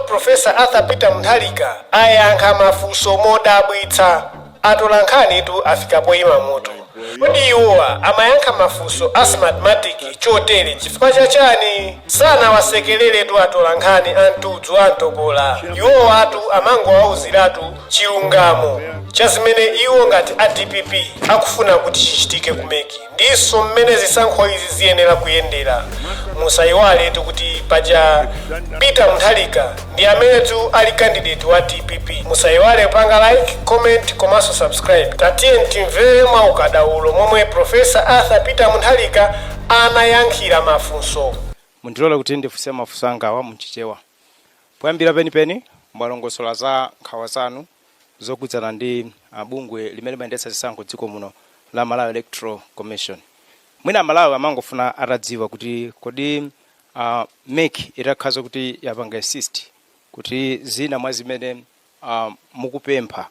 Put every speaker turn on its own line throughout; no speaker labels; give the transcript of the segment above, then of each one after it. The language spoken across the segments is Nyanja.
Professor Arthur Peter Mutharika ayankha mafunso modabwitsa. Atolankhanitu afika poyima mutu. Kodi iwowa amayankha mafunso a Smartmatic chotere chifukwa chachani? Sanawasekeleretu atolankhani a mtudzu a mtopola. Iwowatu amangowauziratu chilungamo cha zimene iwo ngati a DPP akufuna kuti chichitike ku MEC ndinso mmene zisankho izi ziyenera kuyendera. Musayiwaletu kuti paja Peter Mutharika ndi amenetu ali candidate wa DPP. Musayiwale kupanga like, comment komanso subscribe. Tatiye timvere mwa ukadaulo momwe Professor Arthur Peter Mutharika anayankhira mafunso.
Mundilole kuti ndifunse mafunso angawa mchichewa. Poyambira penipeni, mwalongosola za nkhawa zanu zokhudzana ndi bungwe limene limayendetsa zisankho dziko muno la Malawi Electoral Commission. Mwina Malawi amangofuna atadziwa kuti kodi MEC itakhaza kuti yapanga insist kuti zina mwa zimene mukupempha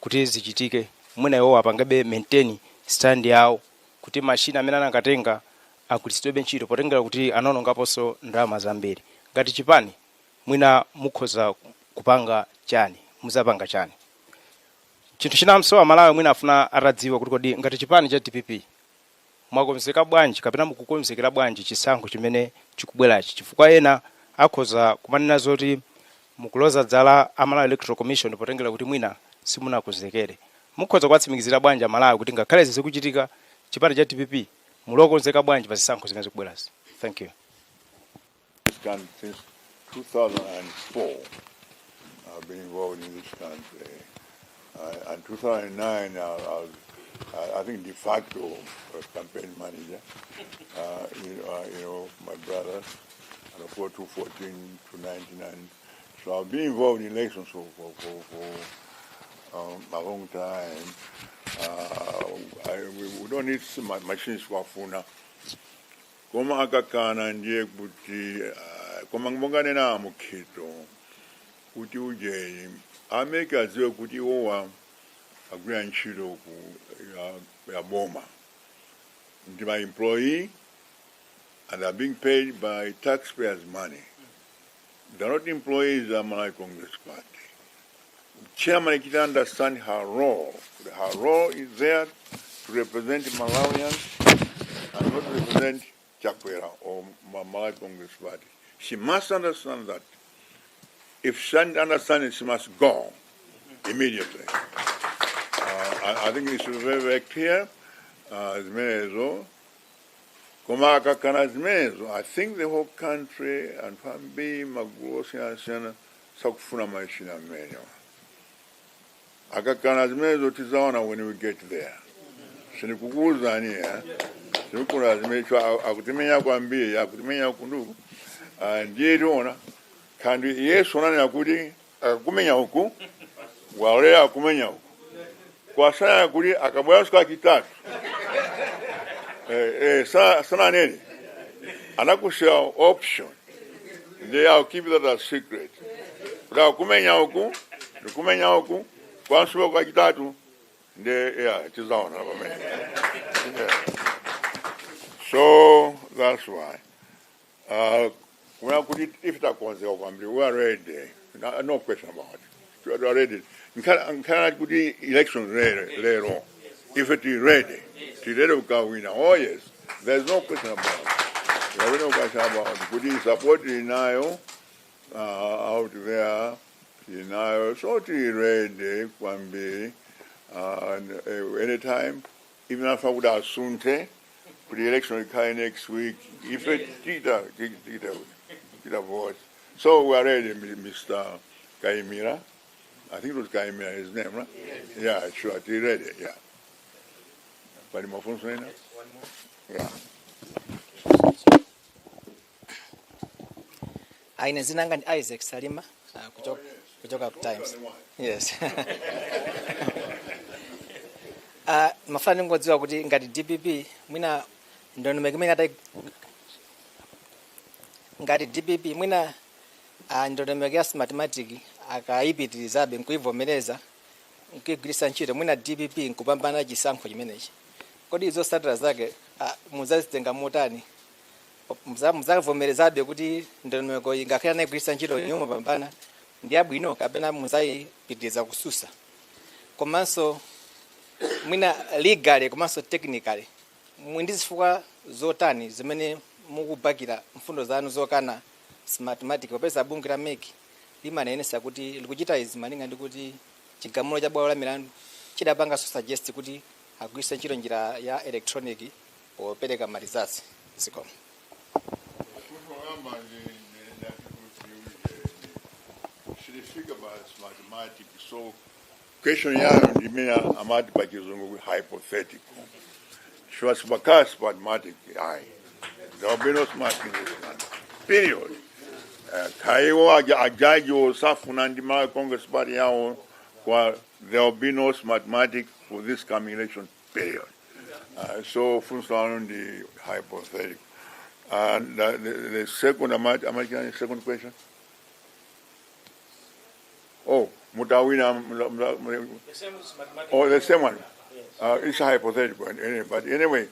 kuti zichitike, mwina iwo apangabe maintain stand yawo kuti machine amene anakatenga agwiritsidwebe ntchito, potengera kuti anaonongaponso ndalama zambiri, ngati chipani mwina mukhoza kupanga chani, muzapanga chani? Chinthu chinanso, Amalawi mwina afuna atadziwa kuti kodi ngati chipani cha DPP mwakonzeka bwanji kapena mukukonzekera bwanji chisankho chimene chikubwerachi, chifukwa ena akhoza kumanena zoti mukuloza dzala a Malawi Electoral Commission potengera kuti mwina simunakonzekere. Mukhoza kuwatsimikizira bwanji Amalawi kuti ngakhale zikuchitika, chipani cha DPP mulokonzeka bwanji pa zisankho zimene zikubwerazi? Thank you.
This country since 2004. I've been involved in this country. And 2009, I was, I think, de facto campaign manager. My brother, and of course, 2014 to 99. So I've been involved in elections for a long time. We don't need some machines kuwafuna, koma akakana ndiye kuti koma monganena mukhito kuti ujeni a MEC adziwe kuti iwowa agwira ntchito ku ya boma, ndi ma employee and are being paid by taxpayers' money. They're not employees of Malawi Congress Party. Chairman can understand her role. Her role is there to represent Malawians and not represent Chakwera or Malawi Congress Party. She must understand that. If she doesn't understand it, she must go immediately. I think it's very, very clear. Zimenezo. Koma akakana zimenezo, I think the whole country and fambi magulu osiyanasiyana sakufuna machine amenewa. Akakana zimenezo, tizaona when we get there. Sindikukuwuzani ya sindikula zimenezo, akutimenya kwambiri, akutimenya kunduku. Ah, ndiye tiona kandi Yesu ananena kuti akakumenya uku, walera akumenya uku, kwasana kuti akabweranso kachitatu, sananene, anakusiya option. Ndiye I'll keep that a secret, kuti akumenya uku, ndikumenya uku, kwanso kachitatu, ndiye yeah, tizaona pamene. Yeah. So that's why kuna kuti if takonzeka kwambiri, we are ready. No question about it, we are ready. Nkhala kuti elections lero lero, if it is ready, tili ready kukawina. Oh yes, there's no question about it. There is no question about it kuti support inayo out there inayo, so tili ready kwambiri. And anytime, even if I would asunthe kuti election ikhale next week, if it tita tita tita vote. So we are ready. Mr. Kaimira, I think it was Kaimira his name, right? Yeah, sure, tili ready. Yeah. Pali mafunso ena? Yeah.
Ine dzina langa ndi Isaac Salima, kuchoka ku Times. Yes. Mafuna ndingodziwa kuti ngati DPP mwina ndondomeko imene ata ngati DPP mwina ndondomeko ya Smartmatic akayipitirizabe nkuivomereza, nkuigwiritsa ntchito, mwina DPP nkupambana chisankho chimenechi, kodi zotsatira zake muzazitenga motani? Muzavomerezabe kuti ndondomeko iyi, ngakhale anayigwiritsa ntchito nyuma pambana, ndi yabwino, kapena muzayipitiriza kususa? Komanso mwina legally komanso technically, muli ndi zifukwa zotani zimene mukubakira mfundo zanu zokana Smartmatic, popeza bungwe la MEC limanenesa kuti likuchita izi malinga ndi kuti chigamulo cha bwalo la milandu chidapanganso suggest kuti agwiritse ntchito njira ya electronic popereka ma results? Zikomo.
Kuyamba ndati kuti silifika pa Smartmatic, so question yayo ndimene amati pa Chizungu hypothetical. Sure, sipakhala Smartmatic ayi. There will be no smart in this country, period. Khaiwo ajaji osafuna ndi ma Congress Party yawo kwa there will be no Smartmatic for this coming election, period. So funso lanu ndi hypothetical. And the second, am I second question? Oh, mutawina. Oh, the same one. It's a hypothetical, anyway, but anyway,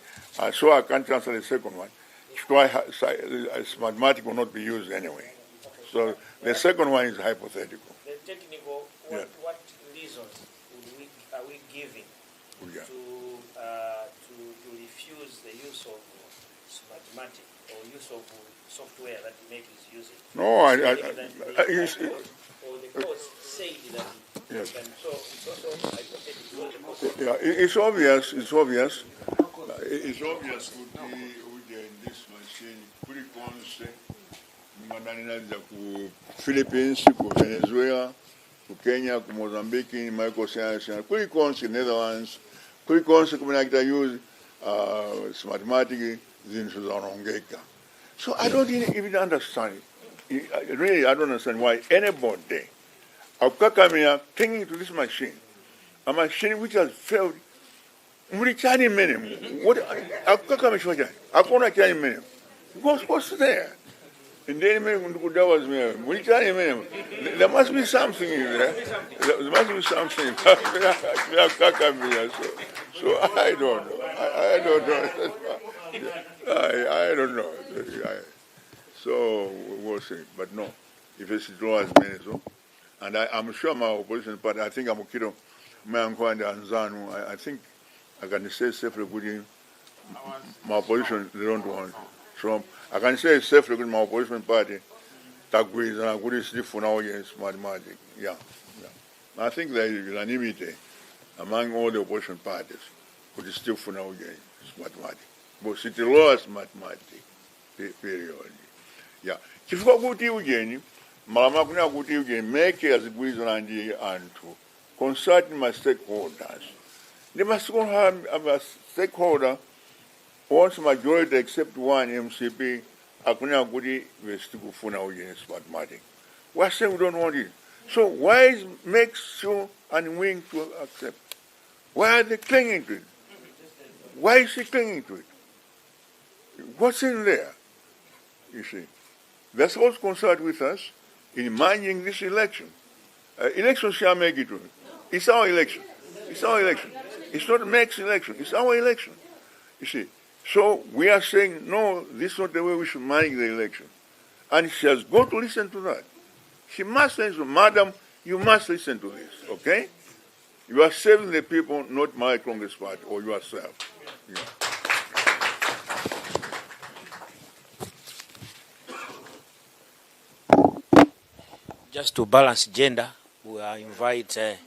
so I can't answer the second one. Smartmatic will not be used anyway. So the second one is hypothetical.
The technical, what, what reasons are we giving to refuse the use of Smartmatic or use of software that MEC is using?
No,
Or the court said that can, so it's also hypothetical. The court
Yeah, it's obvious, it's obvious. It's obvious kuti uje in this machine kulikonse mngananinaza ku Philippines, ku Venezuela, ku Kenya, ku Mozambique, maiko siyana-siyana, kulikonse, Netherlands, kulikonse kumene akita use Smartmatic, zinthu zaonongeka. So I don't even understand it. Really, I don't understand why anybody akukakamira, clinging to this machine, a machine which has failed. Muli chani mmene? What akukakamishwa chani? Akuona chani mmene? What's there? Ndeni mmene ndikudawa zimene muli chani mmene? There must be something in there. There must be something akukakamira. So I don't know. I don't know. I don't know. So we'll see. But no, if it's draw zimene, so and I'm sure my opposition party, I think I'm mayankho and anzanu, I think I can say safely kuti my opposition, they don't want it. So I can say safely kuti my opposition party tagwirizana kuti sitifuna uje Smartmatic. Yeah. I think there is unanimity among all the opposition parties kuti sitifuna uje Smartmatic. But sitilola Smartmatic, period. Yeah. Chifukwa kuti ujeni malamulo akunena kuti ujeni MEC azigwirizana ndi anthu, consulting my stakeholders. The stakeholder wants majority except one, MCP, akunena kuti sitikufuna ujeni Smartmatic. We are saying we don't want it. So why is MEC so unwilling to accept? Why are they clinging to it? Why is he clinging to it? What's in there? You see, they're supposed to consult with us in managing this election. Election shall make it. It's our election. It's our election. It's not MEC's election. It's our election. You see. So we are saying, no, this is not the way we should manage the election. And she has got to listen to that. She must listen. Madam, you must listen to this, okay? You are serving the people, not my Congress Party or yourself. Yeah.
Just to balance gender, we are invite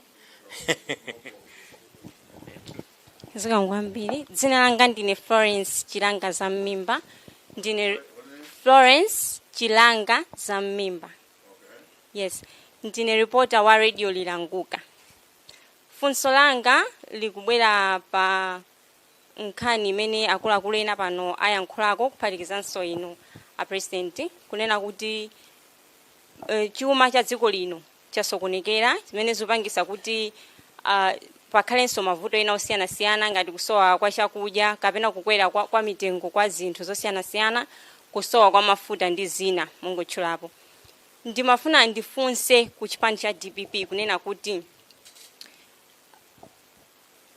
Zikomo kwambiri. Dzina langa ndine Florence Chilanga Zammimba. Ndine Florence Chilanga Zammimba, yes. Ndine reporter wa Radio Lilanguka. Funso langa likubwera pa nkhani imene akuluakulu ena pano ayankhulako, kuphatikizanso inu a President, kunena kuti chuma cha dziko lino chasokonekera, zimene zipangisa kuti pakhalenso mavuto ena osiyanasiyana, ngati kusowa kwa chakudya kapena kukwera kwa mitengo kwa zinthu zosiyanasiyana, kusowa kwa mafuta ndi zina mungotchulapo. Ndimafuna ndifunse ku chipani cha DPP kunena kuti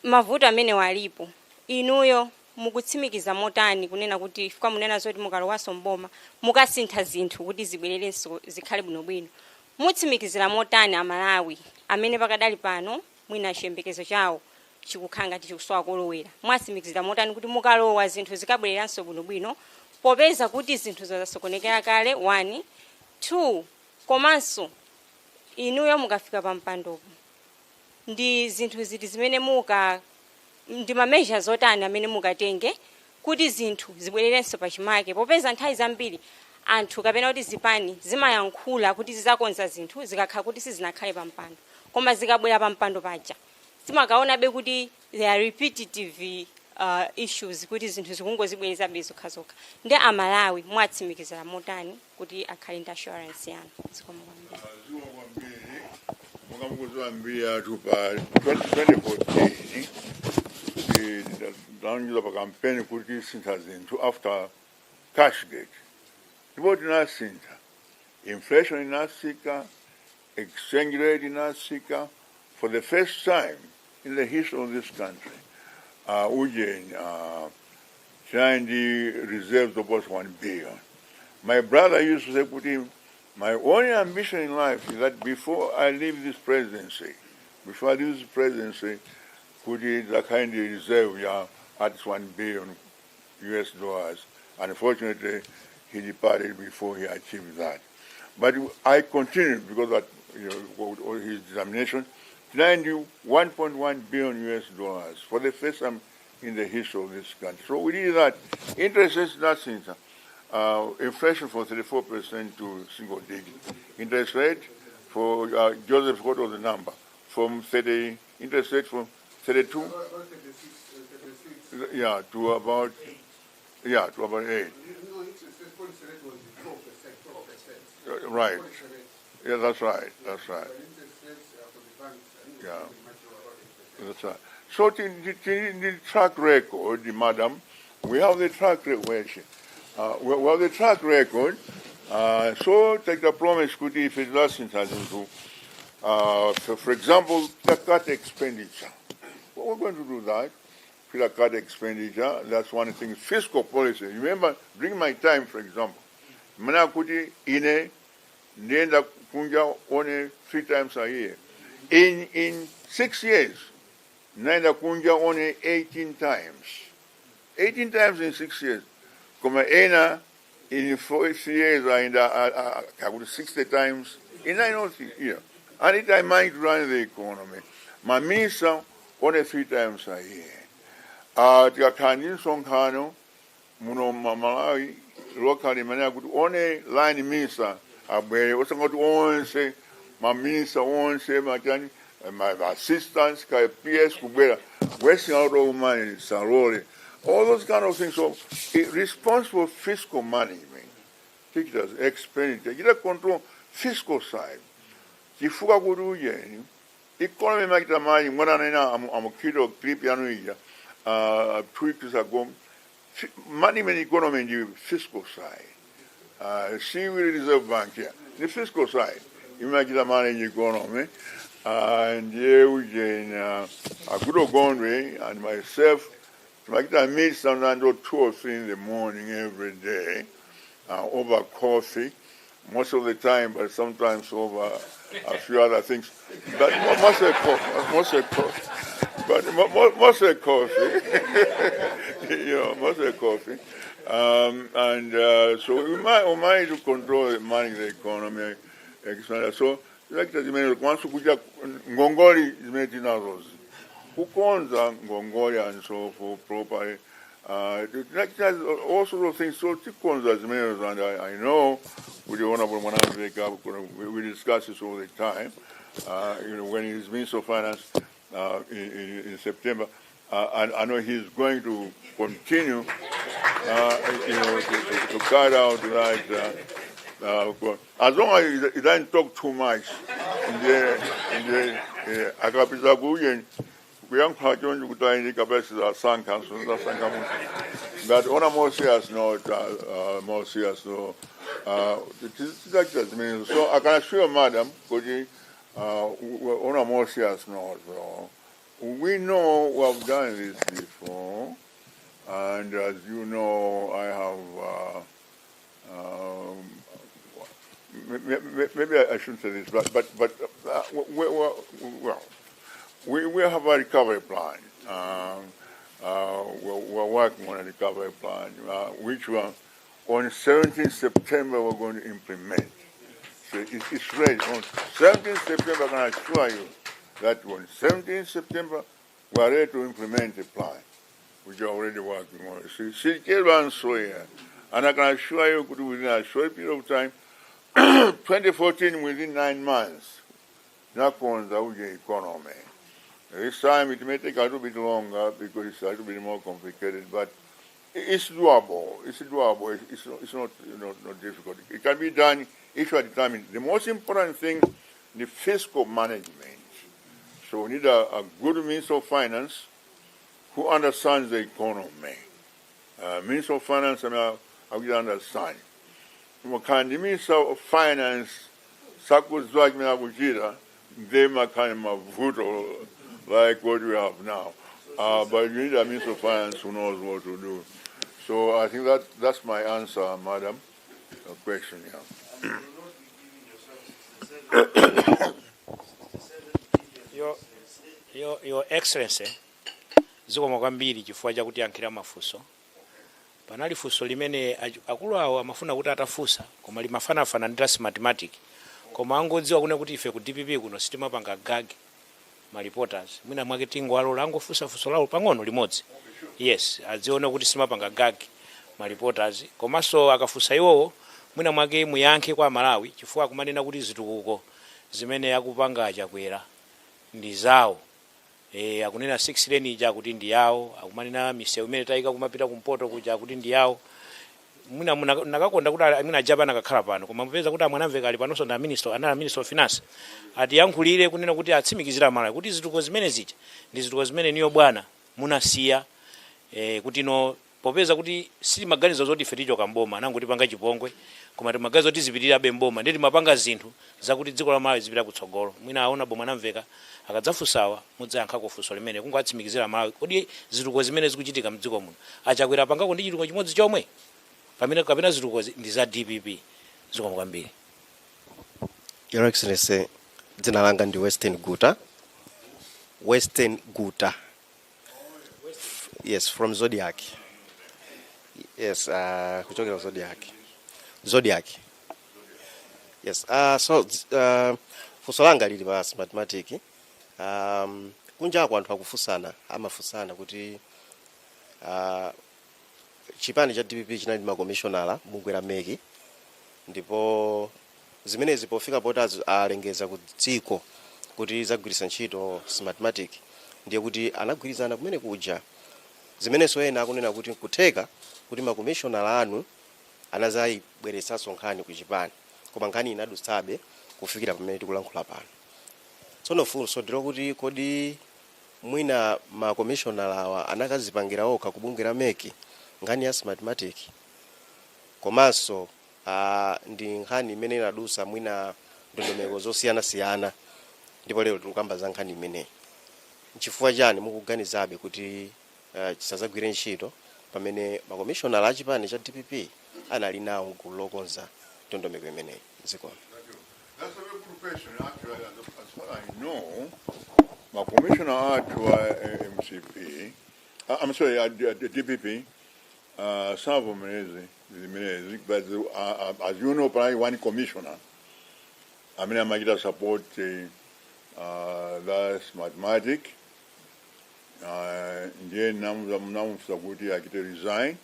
mavuto amene walipo, inuyo Mukutsimikiza motani kunena kuti fika munena zoti mukalowanso mboma mukasintha zinthu kuti zibwererenso zikhale bwinobwino? Mutsimikizira motani Amalawi amene pakadali pano mwina chiyembekezo chawo chikukhala ngati chikusowa kolowera? Mwatsimikizira motani kuti mukalowa zinthu zikabwereranso bwinobwino, popeza kuti zinthu zasokonekera kale? 1, 2. Komanso inuyo mukafika pa mpandopo, ndi zinthu ziti zimene muka ndi ma measures otani amene mukatenge kuti zinthu zibwererenso pachimake, popeza nthawi zambiri anthu kapena kuti zipani zimayankhula kuti zizakonza zinthu zikakhala kuti sizinakhale pa mpando, koma zikabwera pa mpando paja zimakaonabe kuti there are repetitive issues, kuti zinthu zikungozibwerezabe zokhazokha? Ndi Amalawi mwatsimikizira motani kuti akhale ndi assurance yanu? Zikomo kwambiri.
Zikomo kwambiri. Monga mukudziwa mbiri yathu, pa 2014 ndalonjeza pa kampeni kuti tisintha zinthu after Cashgate, ndipo tinasintha. Inflation inasika, exchange rate inasika for the first time in the history of this country. Ujeni tinali ndi reserves of about 1 billion. My brother used to say kuti my only ambition in life is that before I leave this presidency, before I leave this presidency, kuti ndikhale ndi reserve ya at least 1 billion US dollars. Unfortunately, he departed before he achieved that. But I continued because that, with his determination, 1.1 billion US dollars for the first time in the history of this country. So we did that. Interest rates, nothing. Inflation from 34% to single digit. Interest rate for Joseph, what was the number? From 30, interest rate from 32,
About 36, 36.
Yeah, to about 8.
No, interest rate, policy rate was 12%, 12%.
Right.
Policy rate.
Yeah, that's right. That's right.
But interest rates for the banks, I think it's much lower, about 8%.
That's right. So the track record, the madam, we have the track record. We have the track record. So take the promise kuti if it doesn't to, so for example, the cut expenditure. Well, we're going to do that. The cut expenditure, that's one thing. Fiscal policy. Remember, during my time, for example, mana kuti ine ndienda kunja only three times a year. In 6 years, naenda kunja only 18 times. 18 times in 6 years. Koma ena in 4 years aenda kakuti 60 times in 9 year. And it I might run the economy. My minister only three times a year. Tikakhala ndi msonkhano muno Malawi locally, manena kuti only line minister abwere, osangoti onse maminista onse machani ma assistants ka PS kubwera, wasting a lot of money, salary, all those kind of things. So responsible fiscal management, take expenditure, chita control fiscal side, chifukwa kuti ujeni economy makita mali mwana nena amukiro clip yanu ija 2 weeks ago. Management economy ndi fiscal side. See with the Reserve Bank here, the fiscal side imachita manage economy. Ndiye ujeni a Goodall Gondwe and myself timachita meet sometimes at 2 or 3 in the morning every day, over coffee most of the time, but sometimes over a few other things. But mostly coffee, mostly coffee. But mostly coffee, mostly coffee. And so we manage to control the manage the economy, etc. So like zimene kwanso kuja ngongole zimene tinazozi, kukonza ngongole and so forth properly. Like all sorts of things. So tikonza zimenezo, and I know with the Honorable Mwanamvekha, we discuss this all the time. When he's Minister of Finance in September, I know he's going to continue, to carry out that. As long as he doesn't talk too much, in the akapita kuye kuyankhula choncho kuti ayi capacity asankha asankha munthu. But on a more serious note, more serious note, tidzachita zimenezo. So I can assure madam kuti on a more serious note, so, we know we have done this before. And as you know, I have, maybe I shouldn't say this, but we have a recovery plan. We're working on a recovery plan, which one, on 17 September we're going to implement. So it's ready. On 17 September, I can assure you that on 17 September, we are ready to implement the plan, which we are already working on. So, here. And I can assure you, within a short period of time, 2014, within 9 months, tinakonza uje economy. This time it may take a little bit longer because it's a little bit more complicated, but it's doable. It's doable. It's not difficult. It can be done if you are determined. The most important thing, the fiscal management. So we need a good minister of finance who understands the economy. Minister of finance, I mean, I will understand. Mukandi minister of finance sakudziwa chimene akuchita, then makani mavuto like what we have now. But you need a minister of finance who knows what to do. So I think that that's my answer, madam. A question, yeah.
And you will not be giving yourself 67 billion.
Your Excellency, zikomo kwambiri chifukwa chakutiyankhira mafunso. Panali funso limene akulu awo amafuna kuti atafunsa, koma limafanafana ndi la Smartmatic, koma angodziwa kune kuti ife ku DPP kuno sitimapanga gag ma reporters. Mwina mwake tingowalola angofunsa funso lawo pang'ono limodzi. Yes, adzione kuti sitimapanga gag ma reporters. Komanso akafunsa iwowo, mwina mwake muyankhe kwa Malawi, chifukwa akumanena kuti zitukuko zimene akupanga Achakwera ndi zawo. Akunena 6 lane ija kuti ndi yawo, akumanena misewu imene tayika kumapita kumpoto kuja kuti ndi yawo. Mwina nakakonda kuti mwina ajapa nakakhala pano, koma mupeza kuti amwanamveka ali panonso ndi minister, anali minister of finance, atiyankhulire kunena kuti atsimikizira Malawi kuti zitukuko zimene zija ndi zitukuko zimene niyo bwana munasiya, kuti no popeza kuti sitimaganiza zoti ife tichoka mboma nangotipanga chipongwe, koma timaganiza kuti tizipitirirabe mboma, ndi timapanga zinthu zakuti dziko la Malawi zipita kutsogolo. Mwina aona bomwe anamveka akadzafunsawa, mudzayankhako funso limene kungoatsimikizira Malawi, kodi zitukuko zimene zikuchitika mdziko muno Achakwera apangako ndi chitukuko chimodzi chomwe pamene kapena zitukuko ndi za DPP? Zikomo kwambiri.
Your Excellency, dzina langa ndi Western Guta. Western Guta. Yes, from Zodiac. Yes, kuchokera Zodiac. Zodiac. Yes, so funso langa lili pa Smartmatic. Kunjaku anthu akufunsana, amafunsana kuti chipani cha DPP chinali ndi makomishonala bungwe la MEC, ndipo zimenezi pofika poti alengeza ku dziko kuti zagwiritsa ntchito Smartmatic, ndiye kuti anagwirizana kumene kuja. Zimenenso ena akunena kuti nkutheka kuti makomishonala anu anazayibweretsanso nkhani ku chipani, koma nkhani inadutsabe kufikira pamene tikulankhula pano. Tsono funso ndilokuti, kodi mwina makomishonala awa anakazipangira okha ku bungwe la MEC nkhani ya Smartmatic? Komanso ndi nkhani imene inadusa mwina ndondomeko zosiyanasiyana, ndipo lero tikukamba za nkhani imeneyi. Nchifukwa chani mukuganizabe kuti chisazagwire ntchito pamene makomishonala achipani cha DPP anali nawo gulu lokonza ndondomeko imeneyi? Zikomo.
That's a very good question. Actually, as far as I know, my commissioner athu a MCP, I'm sorry, the DPP, savomereze zimenezi, but as you know, probably one commissioner amene amachita support the Smartmatic, ndiye namufunsa kuti achite resign,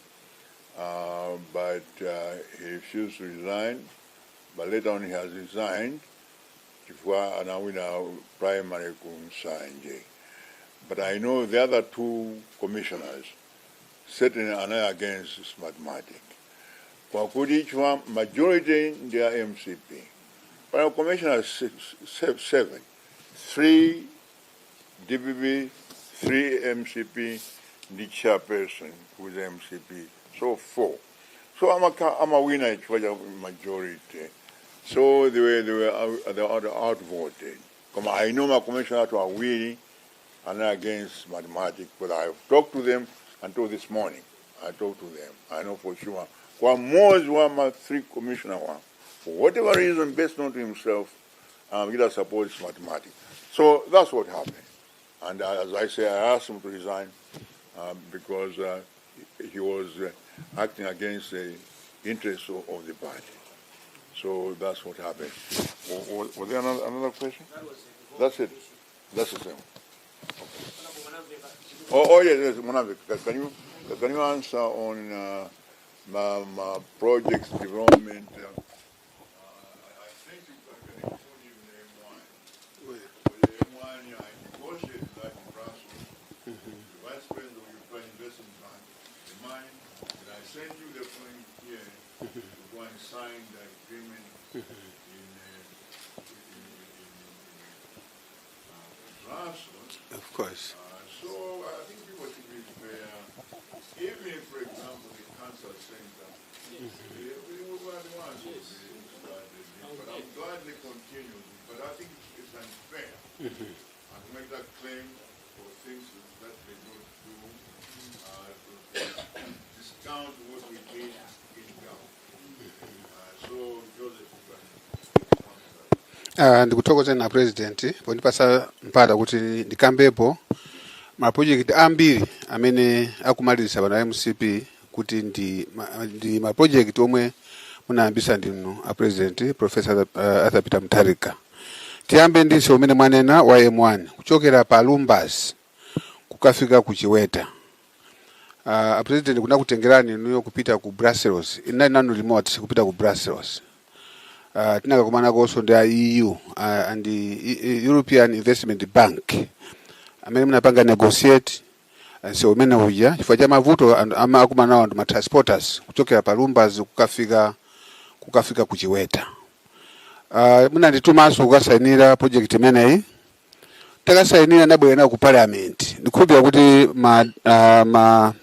but he refused to resign, but later on he has resigned chifukwa anawina primary ku Nsanje. But I know the other two commissioners certainly are not against Smartmatic, kwakuti chifukwa majority ndi ya MCP. But commissioners six, seven, three DPP, three MCP, the chairperson who is MCP, so four. So I'm a winner chifukwa cha majority. So they were outvoted. Koma I know my commissioner to awiri are not against Smartmatic, but I've talked to them until this morning. I talked to them. I know for sure. Kwa mmodzi wa ma three commissioner wa, for whatever reason, best known to himself, he does support Smartmatic. So that's what happened. And as I say, I asked him to resign because he was acting against the interests of the party. So that's what happened. Was there another question? That's it. That's the same. Oh, yes, Mwanamveka. Can you answer on my projects development? I think you can include even the M1. For the M1, I negotiated that in Brussels. The vice president of European Investment Bank, the mine, and I sent you the point here to go and sign the agreement in Brussels.
Of course.
So I think people should be fair. Even if, for example, the cancer center, we were the ones who started it, but I'm glad they continued. But I think it's unfair and to make that claim for things that they don't do, to discount what we did in government. So, Joseph, you can answer.
Ndikuthokoza na President pondipasa mpata kuti ndikambepo mapurojekiti ambiri amene akumaliza pano MCP, kuti ndi mapurojekiti omwe munayambisa ndinu a President Professor Arthur Peter Mutharika. Tiyambe ndinso umene mwanena wa M1 kuchokera pa Lumbadzi kukafika ku Chiweta. A President, kunakutengerani inuyo kupita ku Brussels, inali nanu limodzi kupita ku Brussels. Tinakakumanakonso ndi a EU and the European Investment Bank amene munapanga negotiate so umene uja chifukwa cha mavuto akumana nawo ndi ma transporters kuchokera pa Lumbadzi kukafika ku Chiweta. Munanditumanso kukasainira project imeneyi. Takasayinira, ndabwera nayo ku Parliament. Ndikhulupira kuti ma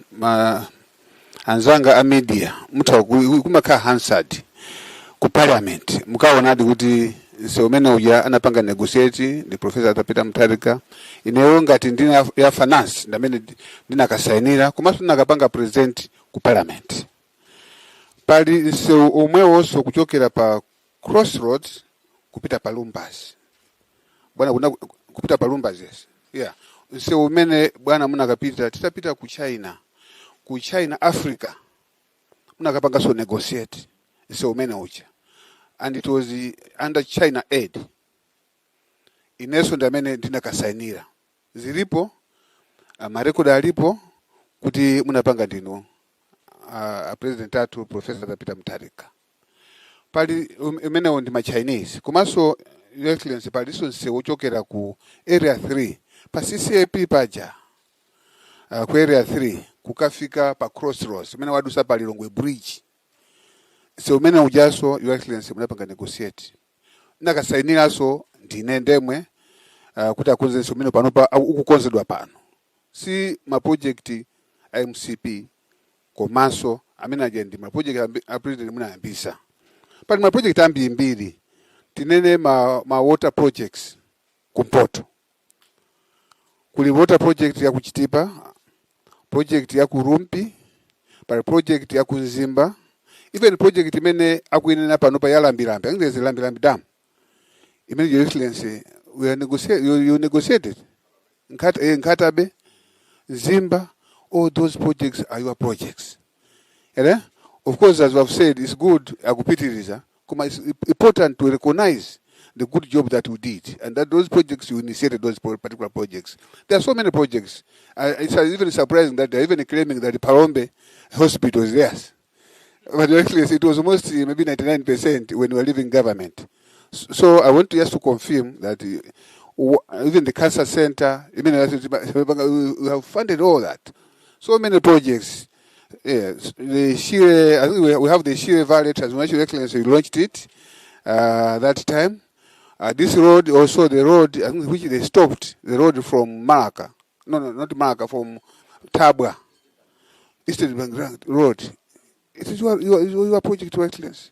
anzanga a media mutha kumakhala Hansard ku Parliament, mukaonadi kuti nsewu umene uja anapanga negotiate ndi Professor Arthur Peter Mutharika. Ineyo ngati ndina ya finance ndamene ndinakasayinira, komanso ndinakapanga present ku Parliament. Pali msewu omwewonso kuchokera pa Crossroads kupita pa Lumbadzi, bwana, kuna kupita pa Lumbadzi, yes, yeah, msewu umene, bwana, munakapita titapita ku China, ku China Africa, munakapanganso negotiate msewu umene uja, and it was under China Aid. Inenso ndi amene ndinakasayinira. Zilipo, marekodi alipo kuti munapanga ndinu President athu Professor Peter Mutharika. Pali umenewo ndi ma Chinese. Komanso, Your Excellency, palinso msewu ochokera ku Area 3 pa CCAP paja, ku Area 3 kukafika pa Crossroads umene wadusa pa Lilongwe Bridge. Msewu umene ujaso, Your Excellency, munapanga negotiate, nakasayiniranso ndine ndemwe kuti akonze msewu umene panopa ukukonzedwa pano. Si ma project a MCP, komanso amene aja ndi ma project a President munayambisa. Pali ma project ambirimbiri. Tinene ma water projects kumpoto, kuli water project ya kuchitipa, project ya ku Rumphi, pali project ya ku Mzimba, even project imene akuinena pano pa ya Lambilambi, angezi Lambilambi Dam imene, Your Excellency, we are negotiate, you negotiated Nkhata Bay, Mzimba. All those projects are your projects. Ere? Of course, as I've said, it's good akupitiriza, koma it's important to recognize the good job that we did and that those projects, you initiated those particular projects. There are so many projects. It's even surprising that they're even claiming that the Phalombe Hospital is theirs. But actually, it was almost maybe 99% when we were leaving government. So I want to just to confirm that even the cancer center, even we have funded all that. So many projects. Yes, the Shire, I think we have the Shire Valley Transformation, Excellency, we launched it that time. This road also, the road, I think, which they stopped, the road from Malaka. No, not Malaka, from Tabwa. Eastern Bank Road. It is your project, Your Excellency.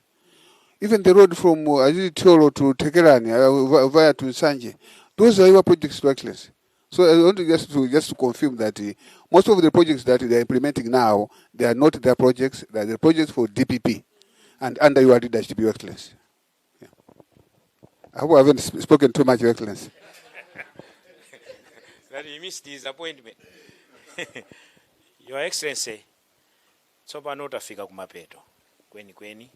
Even the road from Thyolo to Thekerani via to Nsanje, those are your projects, Your Excellency. So I want to just to confirm that most of the projects that they are implementing now, they are not their projects, they are the projects for DPP and under your leadership, Your Excellency. Yeah. I hope I haven't spoken too much, Your Excellency.
That he missed his appointment. Your Excellency, tsopano tafika kumapeto kwenikweni.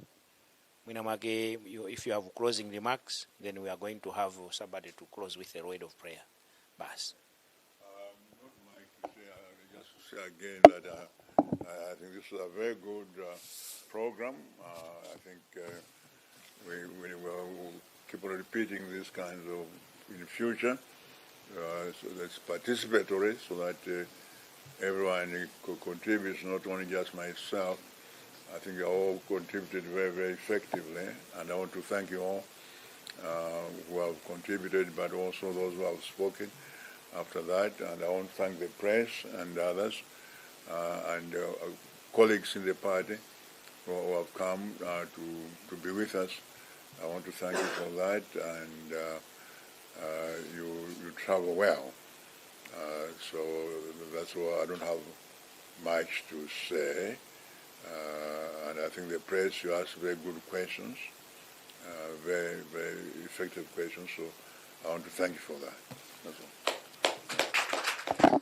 Mwina mwake if you have closing remarks, then we are going to have somebody to close with a word of prayer. Basi.
Not much to say. Just to say again that I think this is a very good program. I think we will keep on repeating this kind of in the future. So that's participatory, so that everyone contributes, not only just myself. I think you all contributed very, very effectively, and I want to thank you all who have contributed, but also those who have spoken after that. And I want to thank the press and others and colleagues in the party who have come to be with us. I want to thank you for that, and you travel well. So that's why I don't have much to say. And I think the press, you asked very good questions, very, very effective questions. So I want to thank you for that. That's all.